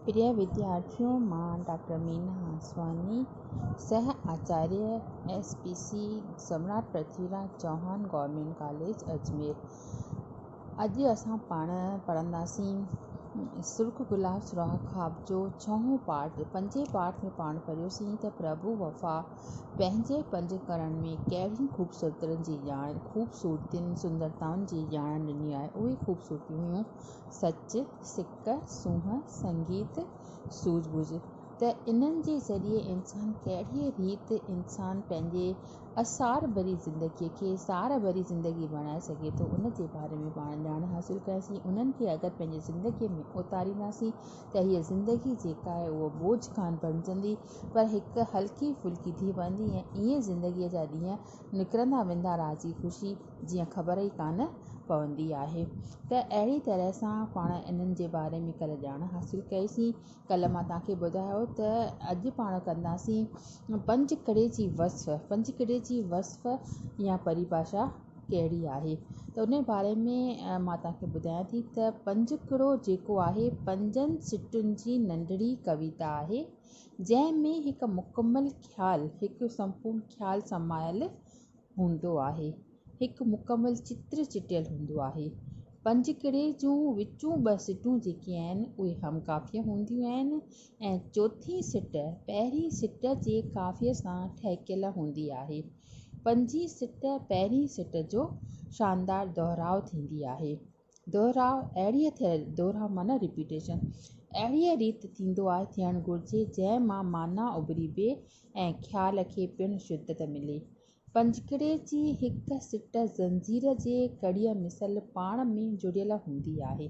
پريه وديارٿيو مان ڊاڪٽر مينا Haswani سهه Acharya S P C Samrat Prithvi Raj Chauhan government college Ajmer. اڄ اسان پاڻ پڙهنداسين سرخ گلاب سوراخ خواب جو ڇهون پارٽ. پنجين پارٽ ۾ پاڻ پڙهيوسين ته پرڀو وفا پنهنجي پنج ڪرڻ ۾ ڪهڙين خوبصورتين جي ڄاڻ خوبصورتين سندرتائن جي ڄاڻ ڏني آهي. اهي خوبصورتيون هيون سچ، سڪ، سونهن، سنگيت، سوجهه ٻوجهه ته انهن جي ذريعي انسان ڪهڙيء ريت انسان پنهنجي اسار ڀري زندگيء کي سار ڀري زندگي بڻائي سگهي ٿو ان جي باري ۾ پاڻ ڄاڻ حاصل ڪياسين انهن کي اگر پنهنجي زندگيء ۾ اتارينداسين ته هيء زندگي جيڪا آهي اها بوجهه ڪانه بڻجندي پر هڪ هلڪي ڦلڪي ٿي پوندي ۽ ائين زندگيء جا ڏينهن نڪرندا ويندا راضي خوشي جيئن خبر ئي ڪانه پوندي آهي ته اهڙي طرح سان پاڻ انهن جي باري ۾ ڪلهه ڄاڻ حاصل ڪئي سين. ڪلهه مان توهان کي ٻڌايو ته اڄ پاڻ ڪنداسين پنجڪڙي جي وصف پنجڪڙي جي وصف يا پريڀاشا ڪهڙي آهي ته ان باري ۾ مان توهان کي ٻڌايان ٿي ته پنجڪڙو جيڪو آهي پنجن سٽن جي ننڍڙي ڪويتا آهي جنهن ۾ هڪ مڪمل خيال هڪ سمپورڻ خيال سمايل هوندو آهي. هڪ مڪمل چتر چٽيل هوندو آهي. پنجڪڙي جون وچون ٻه سٽون جيڪي آهن اهي هم قافيه هونديون آهن ۽ چوٿين سٽ پهرين سٽ جي قافيي سان ٺهڪيل هوندي آهي. پنجين سٽ پهرين سٽ جو شاندار دهراء ٿيندي آهي. دهراء اهڙيء ٿيل، دهراء معنيٰ Repetition، اهڙيء ريت ٿيندو آهي، ٿيڻ گهرجي، جنهن مان معنيٰ اڀري بي ۽ خيال کي پڻ شدت ملي. پنجڪڙي جي هڪ سٽ زنجير جي ڪڙيء مثل پاڻ ۾ جڙيل هوندي آهي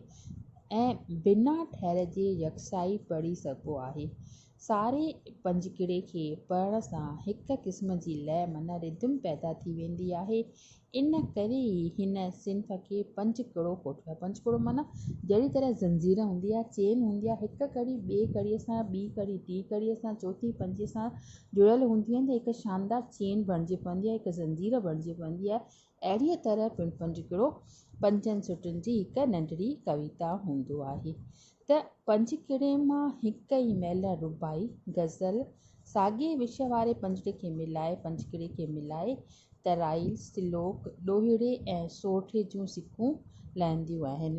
۽ بنا ٺهر جي يڪساهي پڙهي سگهبو آهي. ساري پنجڪڙي کي پڙهڻ سان هڪ قسم جي لئه معنيٰ Rhythm پيدا ٿي ويندي آهي. ان ڪري ئي هن صنف کي پنجڪڙو ڪوٺيو آهي. پنجڪڙو معنيٰ جهڙي طرح زنجير هوندي آهي، چين هوندي آهي، هڪ ڪڙي ٻئي ڪڙيء سان، ٻي ڪڙي ٽين ڪڙيء سان، چوٿين پنجين سان جڙيل هونديون آهن ته هڪ شاندار چين بڻجي پوندي آهي، هڪ زنجير بڻجي پوندي آهي. اهڙيء طرح پڻ پنجڪڙو پنجن سٽن جي هڪ ننڍڙي ڪويتا هوندو آهي. ته پنجڪڙي مان هڪ ئي مهل رباعي، غزل، ساڳئي وشيه واري پنجڙي کي ملائي، پنجڪڙي کي ملائي، ترائيل، سلوڪ، ڏوهيڙي ۽ سورٺي جون سڪون لهنديون آهن.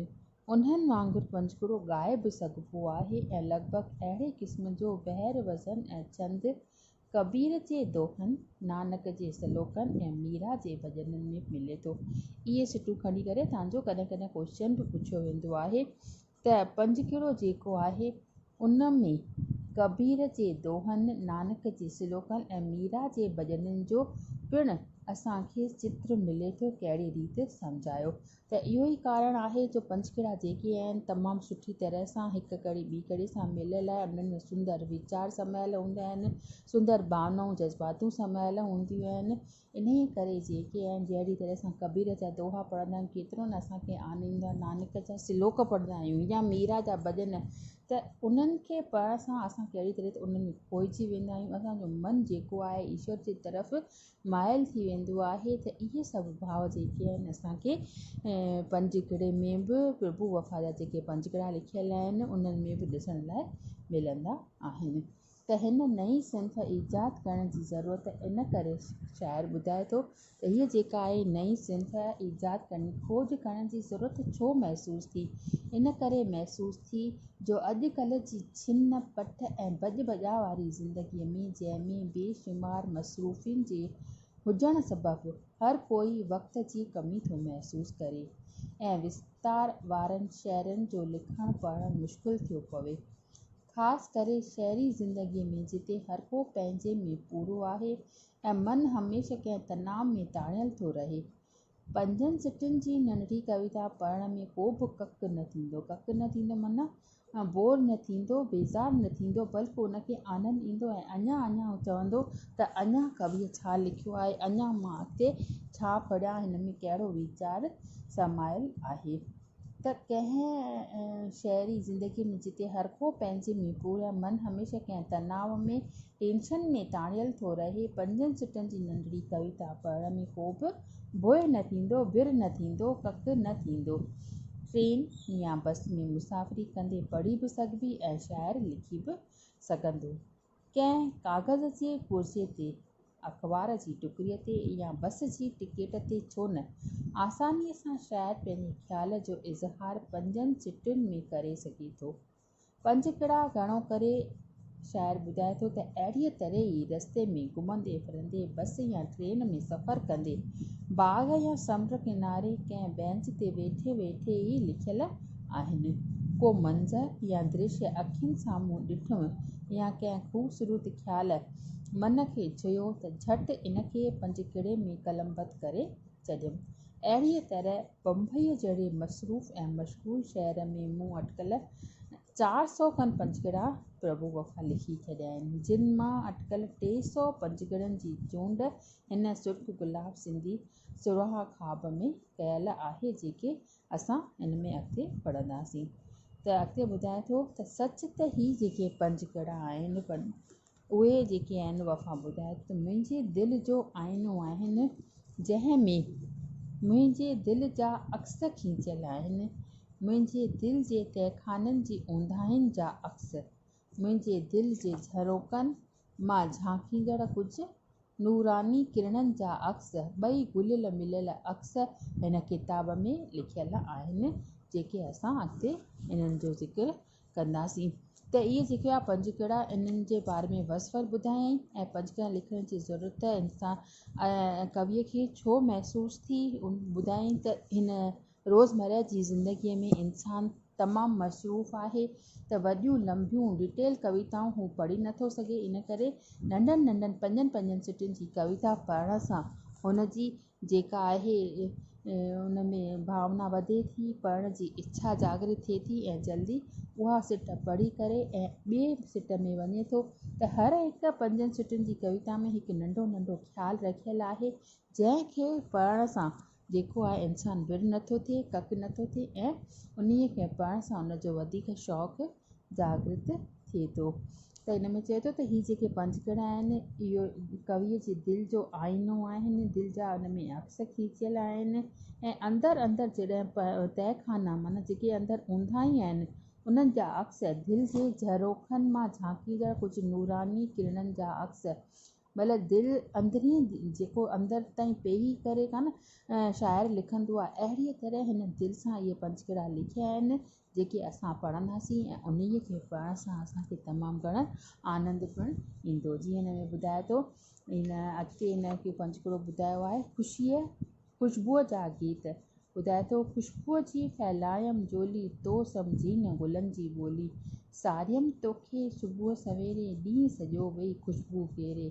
انهن وانگر پنجڪڙو ڳائي به سگهبو آهي ۽ لڳ ڀڳ اهڙي قسم جو بحر، وزن ۽ ڇند ڪبير جي دوهن، نانڪ جي سلوڪن ۽ ميرا جي ڀڄنن ۾ ملي ٿو. اهي سٽون کڻي ڪري توهان جو ڪڏهن ڪڏهن ڪوئسچن به پڇيو ويندو آهي ته پنجڪڙو جيڪو آهي ان ۾ ڪبير جي دوهن، نانڪ جي سلوڪن ۽ ميرا جي ڀڄنن جو پڻ اسان کي چتر ملي ٿو ڪهڙي ريت سمجهايو ته اهو ئي ڪارڻ آهي جو پنجڪڙا جيڪي آهن تمام سٺي طرح سان هڪ ڪڙي ٻي ڪڙي سان مليل آهي انهن ۾ سندر ويچار سمايل هوندا آهن سندر ڀاونائون جذباتون سمايل هونديون آهن انهيء ڪري جيڪي آهن جهڙي طرح سان ڪبير جا دوها پڙهندا آهيون ڪيترو نه اسان کي آنند ايندو آهي نانڪ جا سلوڪ پڙهندا آهيون يا ميرا جا ڀڄن ته انهن کي پڙهڻ سان اسان ڪهڙي طرح انهن ۾ کوئجي ويندا آهيون اسان جو من جيڪو آهي ايشور جي طرف مائل ٿي ويندو آهي ته اهي سڀ ڀاو جيڪي آهن اسان کي پنجڪڙي ۾ به پرڀو وفا جا جيڪي پنجڪڙا لکيل آهن انهن ۾ به ڏسڻ لاء ملندا آهن ته هن نئين صنف ايجاد ڪرڻ جي ضرورت ان ڪري شاعر ٻڌائي ٿو ته هيء جيڪا آهي نئين صنف ايجاد ڪرڻ کوج ڪرڻ جي ضرورت ڇو محسوس ٿي؟ ان ڪري محسوس ٿي جو اڄ ڪلهه جي ڇن پٽ ۽ ڀڄ ڀڄا واري زندگيء ۾ جنهن ۾ بي شمار مصروفين جي هجڻ سبب هر ڪوئي وقت جي ڪمي ٿو محسوس ڪري ۽ وستار وارن شعرن جو لکڻ پڙهڻ مشڪل ٿيو پوي. خاص ڪري شهري زندگيء ۾ جتي هرڪو پنهنجي ۾ پورو آهي ۽ من هميشه ڪنهن تناء ۾ تاڻيل ٿو رهي. پنجن سٽن جي ننڍڙي ڪويتا پڙهڻ ۾ ڪو به ڪڪ نه ٿيندو. ڪڪ نه ٿيندو معنيٰ بور نه ٿيندو، بيزار نه ٿيندو، بلڪ ان کي آنند ايندو ۽ اڃا اڃا هو چوندو ته اڃا ڪويء ڇا لکيو آهي، اڃا مان اڳتي ڇا پڙهيان، هن ۾ ڪهڙو ويچار سمايل آهي. ته ڪنهن شهري زندگيء ۾ جتي هر ڪو پنهنجي ۾ پورو ۽ من هميشه ڪنهن تناء ۾، ٽينشن ۾ تاڻيل ٿو رهي، پنجن سٽن جي ننڍڙي ڪويتا پڙهڻ ۾ ڪو به ڀوء نه ٿيندو، ڀر نه ٿيندو، ڪڪ نه ٿيندو. ٽرين يا بس ۾ مسافري ڪندي پڙهي به سگهبي ۽ شاعر لکي به سگهندو. ڪنهن ڪاغذ جي پرزي تي، اخبار جي ٽڪري تي يا بس جي ٽڪيٽ تي ڇو نه آسانيء سان شاعر پنهنجي خيال جو اظهار پنجن سٽن ۾ ڪري سگهي ٿو. پنجڪڙا گهڻو ڪري شاعر ٻڌائي ٿو ته اهڙيء طرح ئي رستي ۾ گهمندي ڦرندي، بس يا ٽرين ۾ سفر ڪندي، باغ يا سمنڊ ڪناري ڪنهن بينچ تي ويٺي ويٺي ئي لکيل آهن. ڪو منظر يا درشيه اکين سامهون ڏٺم يا ڪنهن خوبصورت خيال من کي ڇهيو ته جهٽ ان کي پنجڪڙي ۾ قلمبند ڪري ڇڏيم. اهڙيء طرح بمبئيء جهڙي مصروف ۽ مشغول شهر ۾ مون اٽڪل 400 کن پنجڪڙا پرڀو وفا لکي ڇڏيا آهن، جن مان اٽڪل 300 پنجڪڙن جي چونڊ هن سرخ گلاب سنڌي سرها خواب ۾ ڪيل آهي، جيڪي اسان هن ۾ اڳتي پڙهنداسين. ته اڳتي ٻڌائي ٿو ته سچ ته هي جيڪي پنجڪڙا آهن، اهي جيڪي آهن وفا ٻڌائي ته منهنجي دل جو آئينو آهن، جنهن ۾ منهنجي دل جا عڪس کينچيل آهن، منهنجي دل جي تهخانن جي اونداهين جا عڪس، منهنجي دل جي جهروڪن مان جهانڪيندڙ ڪجهه نوراني ڪرڻن جا عڪس، ٻئي گهليل مليل عڪس هن ڪتاب ۾ لکيل آهن، جيڪي اسان اڳتي انهن جو ذڪر ڪنداسين ته اهي جيڪي هئا پنجڪڙا انهن جي باري ۾ وصف ٻڌايائين ۽ پنجڪڙا لکڻ جي ضرورت انسان ڪويء کي ڇو محسوس ٿي ٻڌايائين ته هن روزمره جي زندگيء ۾ انسان تمام مصروف آهي ته وڏيون لنبيون ڊيٽيل ڪويتائون هو پڙهي نٿو سگهي ان ڪري ننڍن ننڍن پنجن پنجن سٽن جي ڪويتا پڙهڻ سان هن جي جيڪا آهي ان ۾ ڀاونا وڌي ٿي، پڙهڻ جي اڇا جاڳرت ٿئي ٿي ۽ جلدي اها سٽ پڙهي ڪري ۽ ٻئي سٽ ۾ وڃي ٿو ته هر هڪ پنجن سٽن جي ڪويتا ۾ هڪ ننڍو ننڍو خيال رکيل آهي جنهن کي پڙهڻ سان جيڪو آهي انسان بر نٿو ٿئي ڪڪ نٿو ٿئي ۽ انهيء کي پڙهڻ سان ان جو وڌيڪ شوق جاڳرت ٿئي ٿو ته هن ۾ چئي ٿو ته هي جيڪي پنجڪڙا آهن اهو ڪويء جي دل جو آئينو آهن دل جا ان ۾ عڪس کيچيل آهن ۽ اندر اندر جڏهن تهه خانا معنيٰ جيڪي اندر اونداهي آهن انهن جا عڪس دل جي جهروخن مان جهانڪيندڙ ڪجهه نوراني ڪرڻن جا عڪس مطلب دل اندرين جيڪو اندر تائين پيهي ڪري ڪانه شاعر لکندو آهي اهڙيء طرح هن دل سان اهي پنجڪڙا لکيا آهن جيڪي اسان پڙهنداسين ۽ انهيء کي پڙهڻ سان اسان کي تمام گهڻو آنند پڻ ايندو. جيئن هن ۾ ٻڌائي ٿو هن اڳتي هن کي پنجڪڙو ٻڌايو آهي خوشيء خوشبوء جا گيت ٻڌائي ٿو خوشبوء جي ڦهلايم جهولي تو سمجهي نه گلن جي ٻولي ساريم توکي صبح سويري ڏينهن سڄو وئي خوشبو ڦيري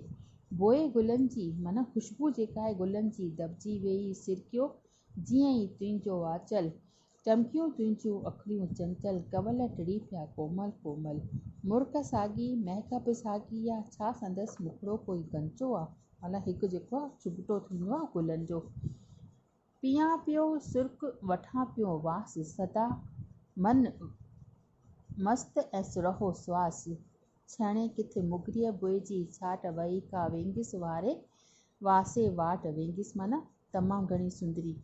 بوء گلن جي معنيٰ خوشبو جيڪا آهي گلن جي دٻجي ويئي سرڪيو جيئن ئي تنهنجو آنچل چمڪيون تنهنجون اکڙيون چنچل ڪنول ٽڙي پيا ڪومل ڪومل مرڪ ساڳي مهڪ به ساڳي آ ڇا سندس مکڙو ڪوئي غنچو آ معنيٰ هڪ جيڪو آ چڀٽو ٿيندو آ گلن جو پيان پيو سرڪ وٺان پيو واس سدا من مست ۽ سرهو سواس ڇڻي ڪٿ مگريء بوء جي ڇاٽ وهي ڪا وينگس واري واسي واٽ وينگس معنيٰ تمام گهڻي سندري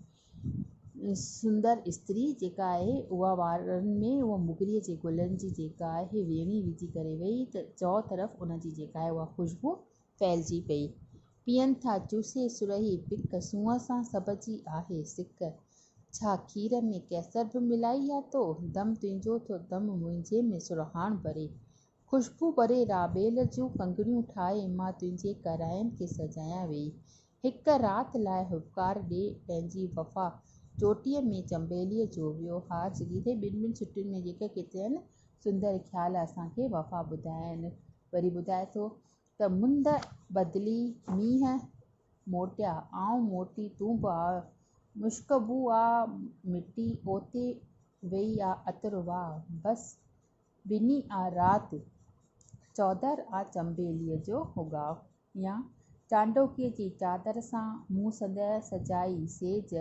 سندر استري جيڪا آهي اها وارن ۾ اها مگريء جي گلن جي جيڪا آهي ويڻي وجهي ڪري وئي ته چؤ طرف ان جي جيڪا آهي اها خوشبو ڦهلجي پئي. پيئن ٿا چوسي سرهي پڪ سونهن سان سڀ جي آهي سڪ ڇا کير ۾ ڪيسر به ملائي آ تو دم تنهنجو ٿو دم منهنجي ۾ سرهاڻ ڀري خوشبو ڀري رابيل جون ڪنگڻيون ٺاهي مان تنهنجي ڪراين کي سجايان ويئي. هڪ رات لاء هٻڪار ڏي پنهنجي وفا چوٽيء ۾ چنبيليء جو ويو هار جڳي ٿئي ٻن ٻن سٽن ۾ جيڪي ڪيترا نه سندر خيال اسان کي وفا ٻڌايا آهن. وري ٻڌائي ٿو ته مند بدلي مينهن موٽيا آئون موٽي تون به آء مشڪبو آ مٽي اوتي ويئي آ عطر واء بس ٻني آ رات، چوڌر آ چنبيليء جو هڳاء يا چانڊوڪيء جي چادر سان مون سندء سجائي سيج،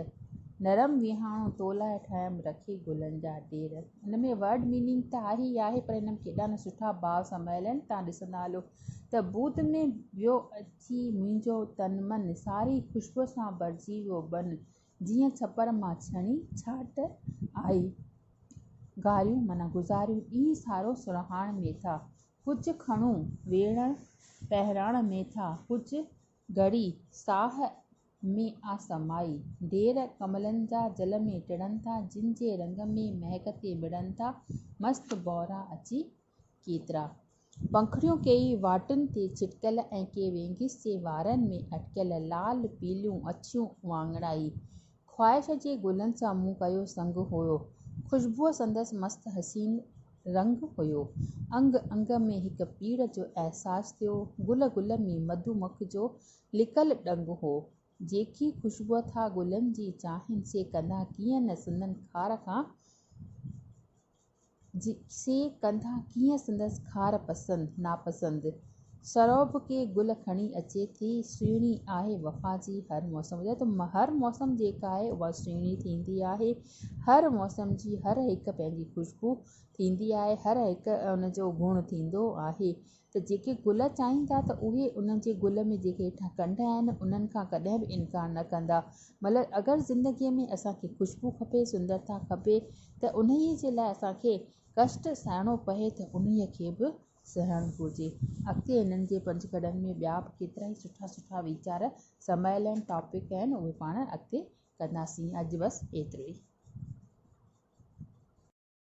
نرم ويهاڻو تو لاء ٺاهيم رکي گلن جا ڍير. ان ۾ ورڊ ميننگ ته آهي ئي آهي پر هن ۾ ڪيڏا نه سٺا ڀاو سمايل آهن تان ڏسندا هلو ته بود ۾ ويو اچي منهنجو تن من، ساري خوشبوء سان ڀرجي ويو بن، جيئن ڇپر مان ڇڻي ڇاٽ آئي. گهاريون معنيٰ گذاريون ڏينهن سارو سرهاڻ ۾ ٿا ڪجهه کڻون ويڙهڻ پهراڻ ۾ ٿا ڪجهه گهڙي ساهه ۾ آ سمائي. ڍير ڪملن جا جل ۾ ٽڙن ٿا جن جي رنگ ۾ مهڪ تي مڙن ٿا مست ڀونرا اچي ڪيترا. پنکڙيون ڪيئي واٽن تي ڇٽڪل ۽ ڪي وينگس جي وارن ۾ اٽڪيل لال، پيليون، اڇيون، واڱڻائي. خواهش جي گلن سان مون ڪيو سنگ هيو. خوشبوء سندس مست حسين رنگ هيو. انگ انگ ۾ هڪ پيڙ جو احساس ٿيو. گل گل ۾ مڌو مک جو لڪل ڏنگ هو. جيڪي خوشبوء ٿا گلن جي چاهين سي ڪندا ڪيئن نه سندن خار کان سي ڪندا ڪيئن سندس خار پسند ناپسند. سرو به ڪي گل کڻي اچي ٿي سهڻي آهي وفا جي هر موسم ٻڌايو ته هر موسم جيڪا آهي اها سهڻي ٿيندي آهي هر موسم جي هر هڪ پنهنجي خوشبو ٿيندي آهي هر هڪ ان جو گڻ ٿيندو آهي ته جيڪي گل چاهين ٿا ته اهي انهن جي گل ۾ جيڪي هيٺان ڪنڊ آهن انهن کان ڪڏهن به انڪار نه ڪندا مطلب اگر زندگيء ۾ اسان کي خوشبو کپي سندرتا کپي ته انهيء جي لاء اسان کي ڪشٽ سهڻو پئي ته انهيء کي به سهڻ گهرجي اڳتي هنن جي پنج کڙن ۾ ٻيا به ڪيترا ئي سٺا سٺا ويچار سمايل آهن ٽاپڪ آهن اهي پاڻ اڳتي ڪنداسين اڄ بس ايترو ئي.